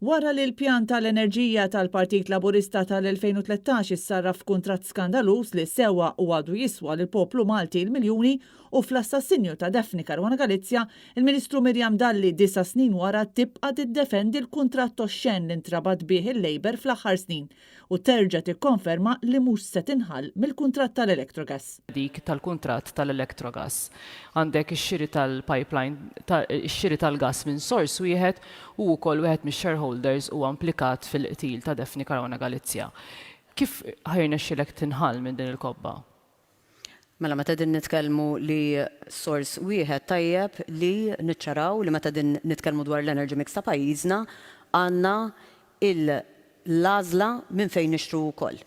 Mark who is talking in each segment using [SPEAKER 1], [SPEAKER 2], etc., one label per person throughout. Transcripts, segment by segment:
[SPEAKER 1] Wara li l-pjan tal-enerġija tal-Partit Laburista tal-2013 issarraf f'kuntratt skandaluż li sewa u għadu jiswa lill-poplu Malti l-miljuni u fl-assassinju ta' Daphne Caruana Galizia, il-Ministru Miriam Dalli disa' snin wara tibqa' tiddefendi l-kuntratt oxxen li ntrabat bih il-Labour fl-aħħar snin u terġa' tikkonferma li mhux se tinħall mill-kuntratt tal-Electrogas.
[SPEAKER 2] Dik tal-kuntratt tal-Electrogas. Għandek ix-xiri tal-pipeline, ix-xiri tal-gass minn sors wieħed u wkoll wieħed mix-shareholders huwa implikat fil-qtil ta' Daphne Caruana Galizia. Kif ħa jirnexxilek tinħall minn din il-kobba?
[SPEAKER 3] Mela meta qegħdin nitkellmu li sors wieħed tajjeb li niċċaraw li meta qegħdin nitkellmu dwar l-energy mix ta' pajjiżna għandna l-għażla minn fejn nixtru wkoll.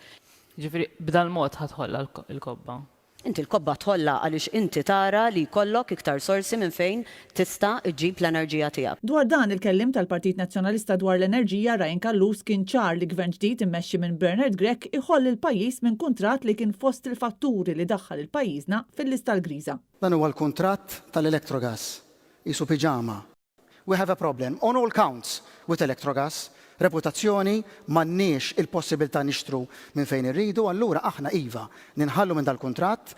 [SPEAKER 2] Jiġifieri b'dal-mod ħa tħollha l-kobba?
[SPEAKER 3] Inti l-kobba tħollha għaliex inti tara li jkollok iktar sorsi minn fejn tista' ġġib l-enerġija tiegħek.
[SPEAKER 1] Dwar dan, il-kelliem tal-Partit Nazzjonalista dwar l-enerġija, Ryan Callus, kien ċar li Gvern ġdid immexxi minn Bernard Grech iħoll il-pajjiż minn kuntratt li kien fost il-fatturi li daħħal lil pajjiżna fil-lista l-griża.
[SPEAKER 4] Dan huwa l-kuntratt tal-Electrogas, qisu piġama. We have a problem on all counts with Electrogas, reputazzjoni, m'għandniex il-possibilità nixtru minn fejn irridu, allura aħna iva, ninħallu minn dal-kuntratt,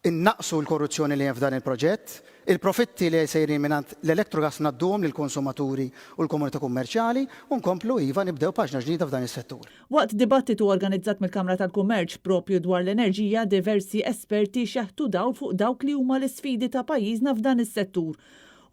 [SPEAKER 4] innaqqsu l-korruzzjoni li hemm f'dan il-proġett, il-profitti li sejrin mingħand l-Electrogas ngħadduhom lill-konsumaturi u l-komunità kummerċjali u nkomplu iva nibdew paġna ġdida f'dan is-settur.
[SPEAKER 1] Waqt dibattitu organizzat mill-Kamra tal-Kummerċ proprju dwar l-enerġija, diversi esperti xeħtu dawl fuq dawk li huma l-isfidi ta' pajjiżna f'dan is-settur.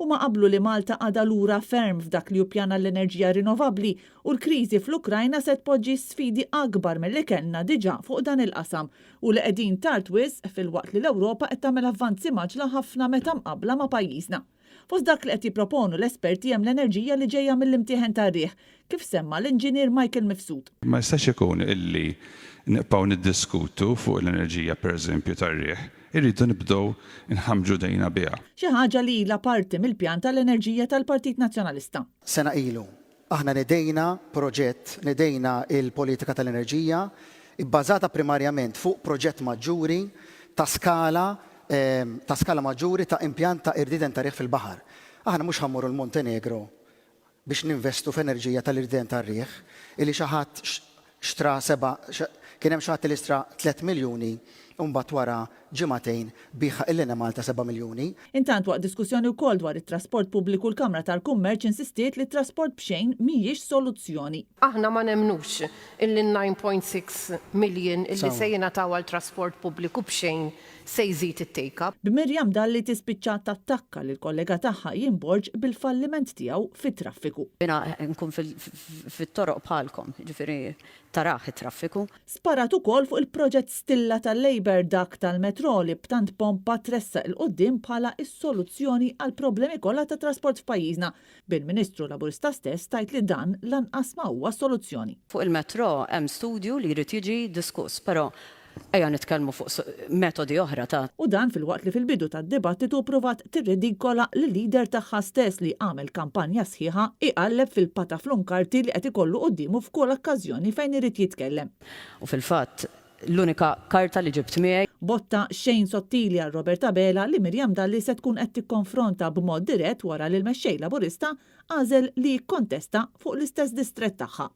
[SPEAKER 1] Huma qablu li Malta għadha lura ferm f'dak li hu pjan għall-enerġija rinnovabbli u l-kriżi fl-Ukrajna se tpoġġi sfidi akbar milli kellna diġà fuq dan il-qasam u li qegħdin tard wisq filwaqt li l-Ewropa qed tagħmel avvanzi mgħaġġla ħafna meta mqabbla ma' pajjiżna. Fost dak li qed jipproponu l-esperti hemm l-enerġija li ġejja mill-imtieħen tar-riħ, kif semma l-Inġinier Michael Mifsud.
[SPEAKER 5] Ma jistax ikun illi nibqgħu niddiskutu fuq l-enerġija pereżempju tar-riħ. Irridu nibdew inħammġu dejna biha.
[SPEAKER 1] Xi ħaġa li ilha parti mill-pjan tal-enerġija tal-Partit Nazzjonalista.
[SPEAKER 4] Sena ilu, aħna nedejna proġett, nedejna l-politika tal-enerġija, ibbażata primarjament fuq proġett maġġuri ta' skala, ta' skala maġġuri ta' impjant ta' irdieden ta' riħ fil-baħar. Aħna mhux ħa mmorru l-Montenegro biex ninvestu f'enerġija tal-irden tar-riħ illi xi ħadd xtra seba' kien hemm xi ħadd li xtra tlett miljuni u mbagħad wara ġimagħtejn biegħha il-Enemalta seba' miljuni.
[SPEAKER 1] Intant waqt diskussjoni wkoll dwar it-trasport pubbliku l-Kamra tal-Kummerċ insistiet li t-trasport b'xejn mhijiex soluzzjoni.
[SPEAKER 6] Aħna ma nemmnux illi n-9.6 million illi se jingħataw għal trasport pubbliku b'xejn se jżid it-take up.
[SPEAKER 1] B'Miriam Dalli tispiċċa tattakka lill-kollega tagħha Ian Borg bil-falliment tiegħu fit-traffiku.
[SPEAKER 3] Jiena nkun fit-toroq bħalkom, jiġifieri tarah it-traffiku.
[SPEAKER 1] Sparat ukoll fuq il-proġett stilla tal-Labour, dak tal-metro li b'tant pompa tressaq 'il quddiem bħala s-soluzzjoni għall-problemi kollha tat-trasport f'pajjiżna, bil-Ministru Laburista stess tgħid li dan lanqas ma huwa s-soluzzjoni.
[SPEAKER 3] Fuq il-metro hemm studju li jrid jiġi diskuss, però Ejja nitkellmu fuq metodi oħra ta'.
[SPEAKER 1] U dan filwaqt li fil-bidu tad-dibattitu ppruvat tirridikola lil-leader tagħha stess li għamel kampanja sħiħa iqalleb fil-pataflun karti li qed ikollu quddiemu f'kull okkażjoni fejn irid jitkellem.
[SPEAKER 3] U fil-fatt, l-unika karta li ġibt miegħi.
[SPEAKER 1] Botta xejn sottili għal Robert Abela li Miriam Dalli se tkun qed tikkonfronta b'mod dirett wara li l-Mexxej Laburista għażel li jikkontesta fuq l-istess distrett tagħha.